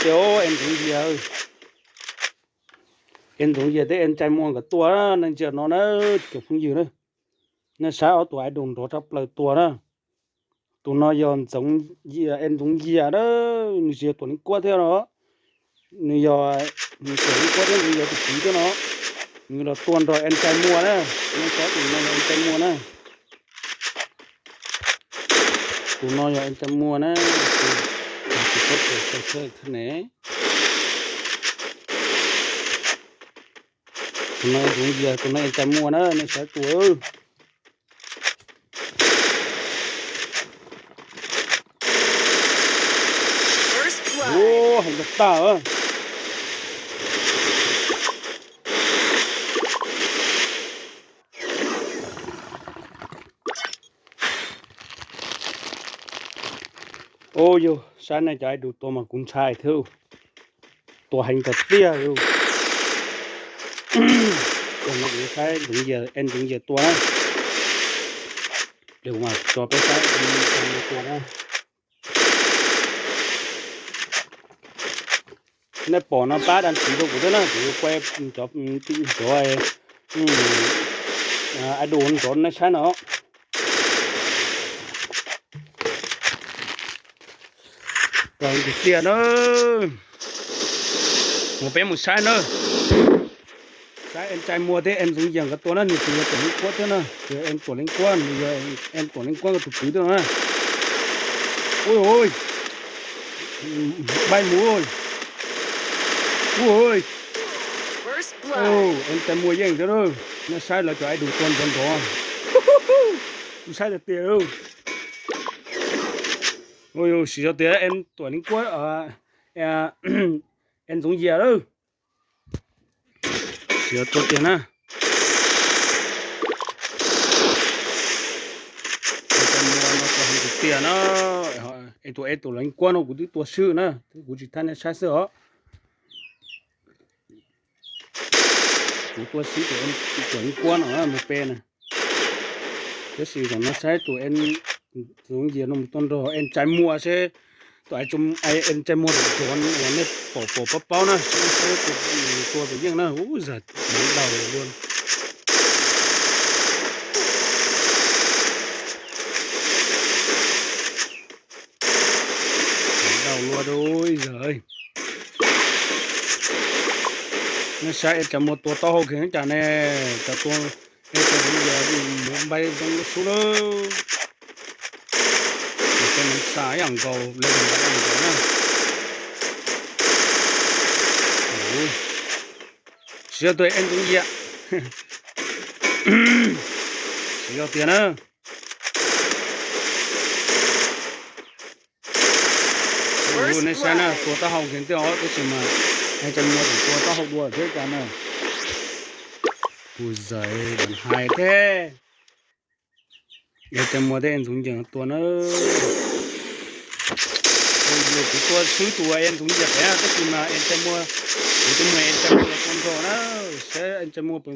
Ntxoov Yias, es Ntxoov Yias thiab es Ntsais Muas nkawd tua na, nej ntsia no na, cov phooj ywg na, nej saib ob tug idol nrov tshaj plaws tua na. Tus no yog Ntxoov Yias, es Ntxoov Yias na, nws tsis yog Tuam Leej Kuab thiab no, nws yog, nws Tuam Leej Kuab thiab nws yog tus kwv thiab no, nws los tua nrog es Ntsais Muas na, nej saib tus no yog es Ntsais Muas na. Tus no yog es Ntsais Muas na, tus, tus, tus, tus, tus, tus ne. Tus no Ntxoov Yias, tus no es Ntsais Muas na, nej saib tus. Ua, heev tag tag. Ua yog saib nej cov idol tua mas kuv ntshai thiab, tua heev tiag tiag li. Ua no kuv saib Ntxoov Yias, es Ntxoov Yias tua na. Pliag kuv mam tso peb saib tua na. Nej pom no pab đăng ký rau kuv thiab na, kuv yuav quay cov, cov idol nrov nej saib no. Tiag na. Mus peb mus saib na. Saib es Ntsais Muas thiab es Ntxoov Yias nkawd tua na, nws tsis yog Tuam Leej Kuab thiab na, tsis yog es Tuam Leej Kuab, nws yog es Tuam Leej Kuab nkawd tus kwv thiab na. Ui, ui, npaj mus. Ui, es Ntsais Muas yeej thiab na. Nej saib lawv cov idol tua nrov nrov, kuv saib tiag tiag. Ua yog siv zog tiag es Tuam Leej Kuab, es Ntxoov Yias lawm. Siv zog tua tiag na. Es Ntsais Muas no tua heev tiag tiag na. Es tus, es Tuam Leej Kuab no kuv twb tua swb na, kuv tsis thaij nej saib xwb os. Kuv tua swb tus, tus Tuam Leej Kuab no mus peb na. Tab sis zaum no saib tus es Ntxoov Yias no mus tua nrog es Ntsais Muas seb, tus es Ntsais Muas tus nrov uas nej pom pom paub paub na, seb tus tua tus yeej na, ub zag daug luaj. Daug luaj ib zag. Nej saib es Ntsais Muas tua taub hau kheev cas ne, cov tua, es Ntsais Muas mus npai zoo sub lawm. Cov no xa ib yam nkaus li nkaus na. Siv zog tua es Ntxoov Yias. Siv zog tiag na. Ua nej saib na, tua taub hau kheev tiag os, tab sis mas es Ntsais Muas tseem tua taub hau dua thiab cas na. Kuv zais dam hais thiab. Es Ntsais Muas thiab es Ntxoov Yias tua na. Kuv tua swb tus es Ntxoov Yias pem, tab sis mas es Ntsais Muas, kuv tus muam es Ntsais Muas los tua nrog na. Saib es Ntsais Muas, es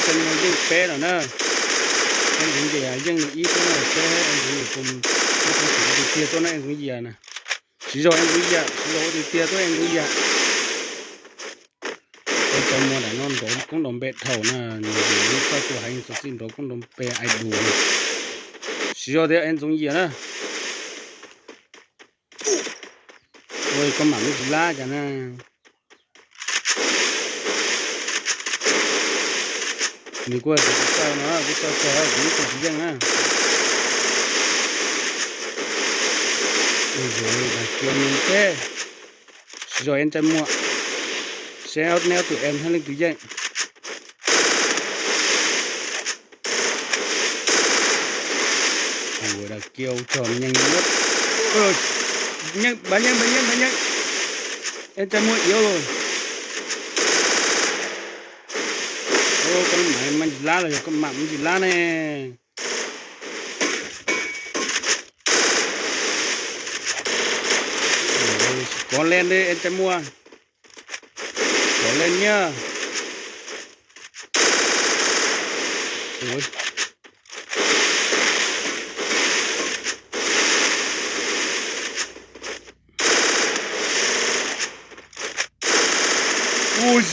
Ntsais Muas yeej peb lawm na. Es Ntxoov Yias yeej nws ib xwb na, seb es Ntxoov Yias puas, es Ntxoov Yias ua tus tiag tuaj na, es Ntxoov Yias na. Siv zog es Ntxoov Yias, siv zog ua tus tiag tuaj es Ntxoov Yias. Es Ntsais Muas ntawm no nrov koob nrov npe dhau na, nws txawj tua heev, txawj txij nrov koob nrov npe idol. Siv zog tiag es Ntxoov Yias na. Ua koj mam li tsis lab cas na. Nws kuj tsis txawj no, kuj txawj txog kuv ib tug tsis yeej na. Ua zog dag kiag nws thiab. Siv zog es Ntsais Muas, seb neb ob tug es thiaj leej twg yeej. Ua dag kiag ua txog me nyeej, npaj nyeej, npaj nyeej, npaj nyeej. Es Ntsais Muas iab lawm. Koj mam li tsis lab los yog koj mam li tsis lab ne. Kov len li es Ntsais Muas. Kov len nyiaj.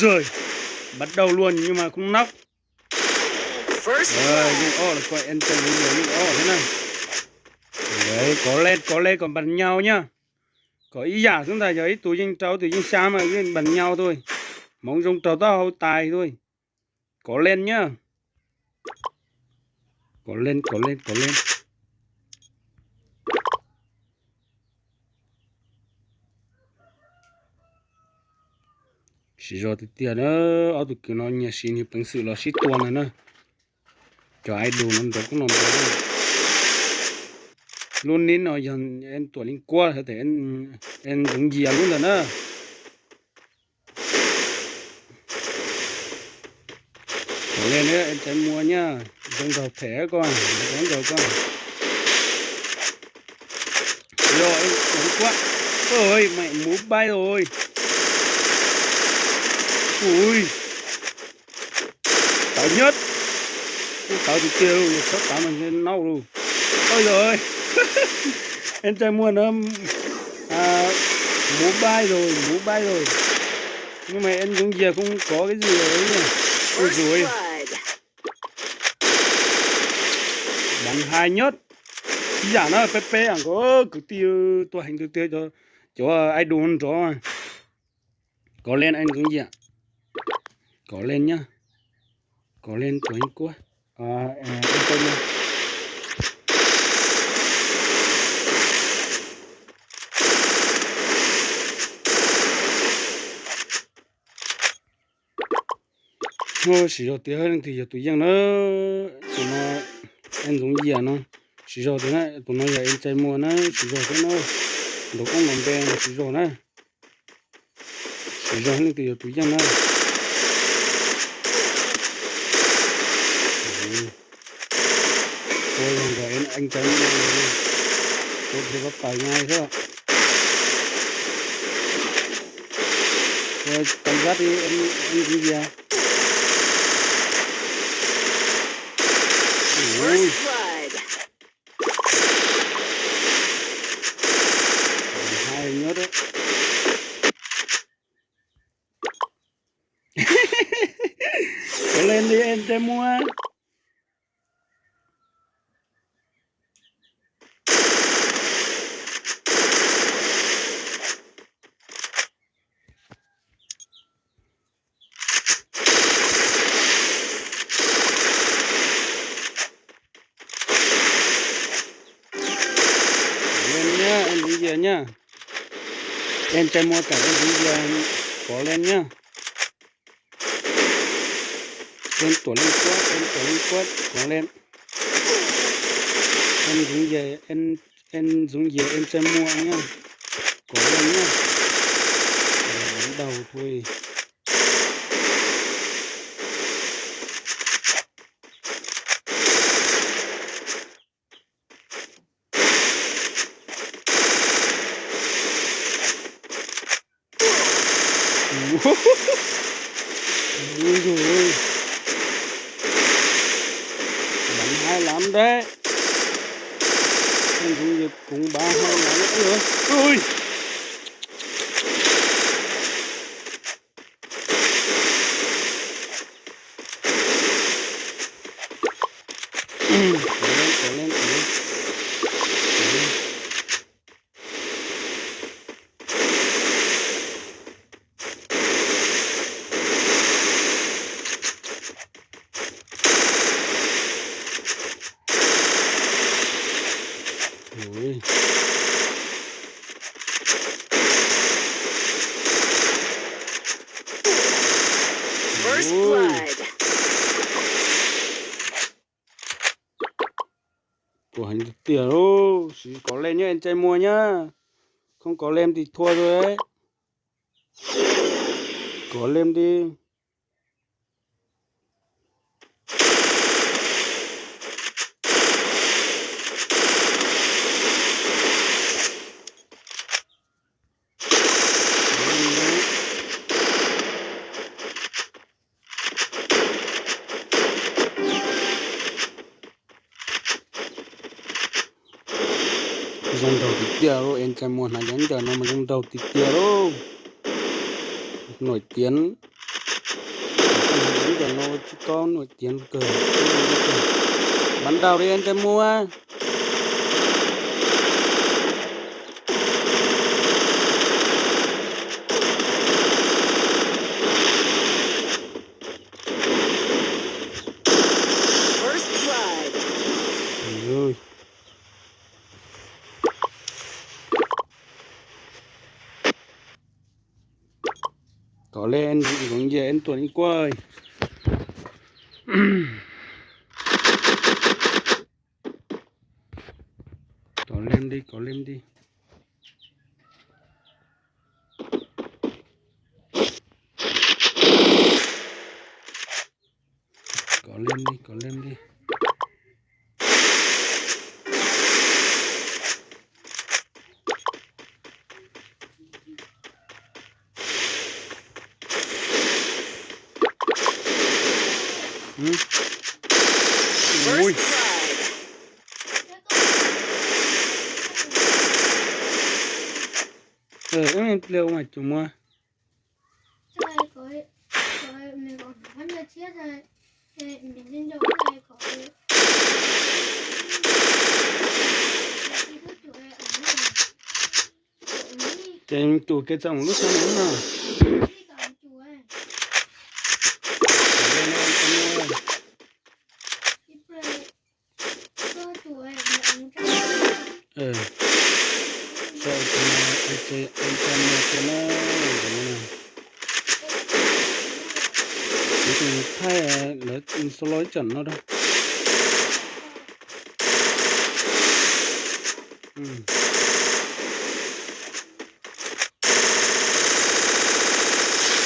Trời, bắt đầu luôn nhưng mà không knock. Yeej ob los koj, en tsa mus yog yeej ob thiab na. Kov len, kov len kom npas nyau nyab. Kom ib yam xwb ntag, yog ib tug yeej rau ib tug yeej xya mas yeej npas nyau tuaj. Hmoov zoo raug taub hau tais tuaj. Kov len nyab. Kov len, kov len, kov len. Siv zog tiag tiag na, ob tug kwv no nyias siv nyias peev xwm los sib tua ntag na. Cov idol no nrov koob no nrov. Lub nib no yog en tuam leej kuab hos tes en ntxoov yias lub ntawm na. Kov len, en tsa mus nyab, zoo nraug them koj, zoo nraug koj. Yog en tuam leej kuab, mẹ mú bay rồi. Ui, tawv nyab. Kuj tawv tiag tiag, txhob tawv mas nau lus. Oj yog, en tsa mus no, mú bay rồi, mú bay rồi. Nhưng mà en ntxoov yias không có cái gì rồi nhá. Ui dồi. Bắn hay nhất. Ib yam na, peb peb yam nkaus, kwv tij tuaj heev tiag tiag, cov idol nrov. Kov len en ntxoov yias. Kov len nyab. Kov len tuam leej kuab. Siv zog tias leej twg yog tus yeej na. Tus no en ntxoov yias no. Siv zog tias na, tus no yog en tsa mus na, siv zog thiab na. Nrov koob nrov npe no siv zog na. Siv zog leej twg yog tus yeej na. Tua yog nrog en tsa mus, tua thiaj pab pawg ngai thiab. Tua tau zab li en ntxoov yias. Ui. Hais nyob. Kov len li en tsa mus. Kov len nyab, en ntxoov yias nyab. En tsa mus kom en ntxoov yias, kov len nyab. En tuam leej kuab, en tuam leej kuab, kov len. En ntxoov yias, en ntxoov yias, en tsa mus nyab. Kov len nyab. Daug thui. Ui dồi ôi. Bắn hay lắm đấy. Anh cũng như cũng bắn hay lắm. Ui dồi ôi. Ui. Kov len, kov len, kov len. Kov len. Ui. First blood. Tua heev tiag tiag lauj, siv kov len nyab, en tsa mus nyab. Không có lem thì thua rồi đấy. Kov len đi. Zoo nraug tiag tiag lauj, en tsa mus hnav cov ncaws no mas zoo nraug tiag tiag lauj. Nổi tiếng. Tam no tsis tau nua tiav kawg. Bắn đầu đi anh trai mua. First blood. Ui. Có lên, cũng về anh Tuấn Quay. Có lên đi, có lên đi. Có lên đi, có lên đi. Ui. Ơ, ơ, pliag mas chum muag. Ces tus kev txog mus lub sab no na. Kuv tus thaij lawv solo ib tsam no rau.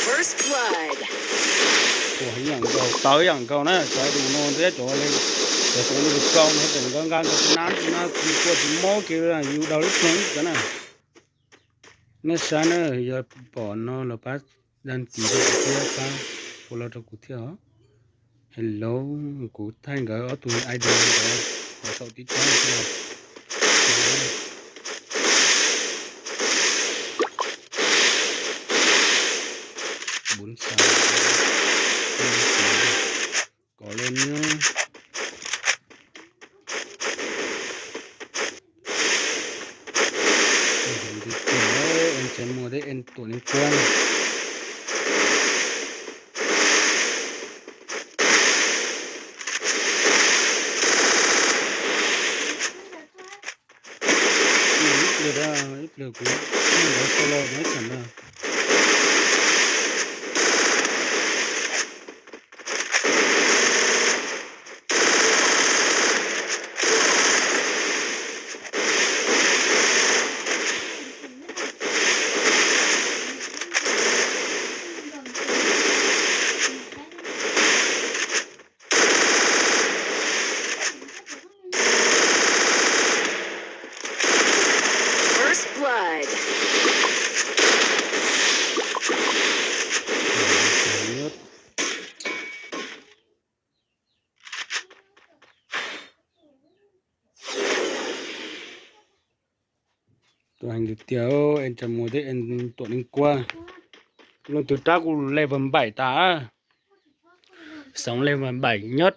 First blood. Ua heev yam nkaus, tawv yam nkaus na, cov dum no thiab cov li, cov xeev dum kaus no tseem nqa nqa nqa tsis nab tsis nab, kuv kua tsis mob kiag li, yus daug lub ploog cov na. Nej saib na, yog pom no los pab đăng ký rau kuv thiab, pab follow rau kuv thiab os. Hello, kuv thaij nkawd ob tug I D nkawd hauv saum TikTok thiab. Bốn sáu. Có lên nhá. Em chém mùa đấy, em chém mùa đấy, em tuần em quân. Ib pliag, ib pliag kuv lawv solo no ib tsam na. First blood. Tus heev tiag tiag, em chém mùa đấy, em tuần em quân. Leej twg rab kuv level bảy tas. Sống level bảy nhất.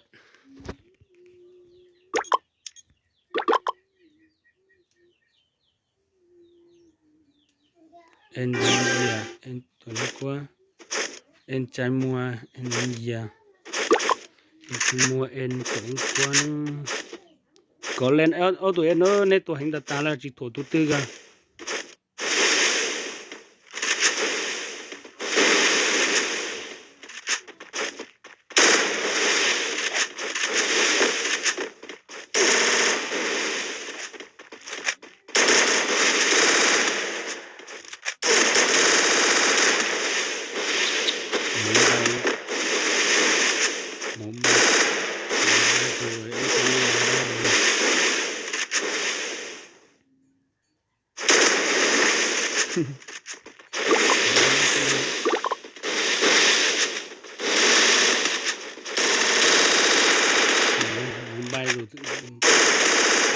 Em chém mùa, em tuần em quân. Em chém mùa, em chém mùa, em tuần em quân. Có lên, ơ, ơ, tụi em nữa, neb tua heev tas tas lawm tsis thuam tus twg kag.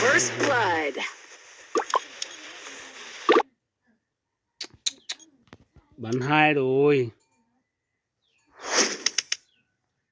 First blood. Bắn hai rồi.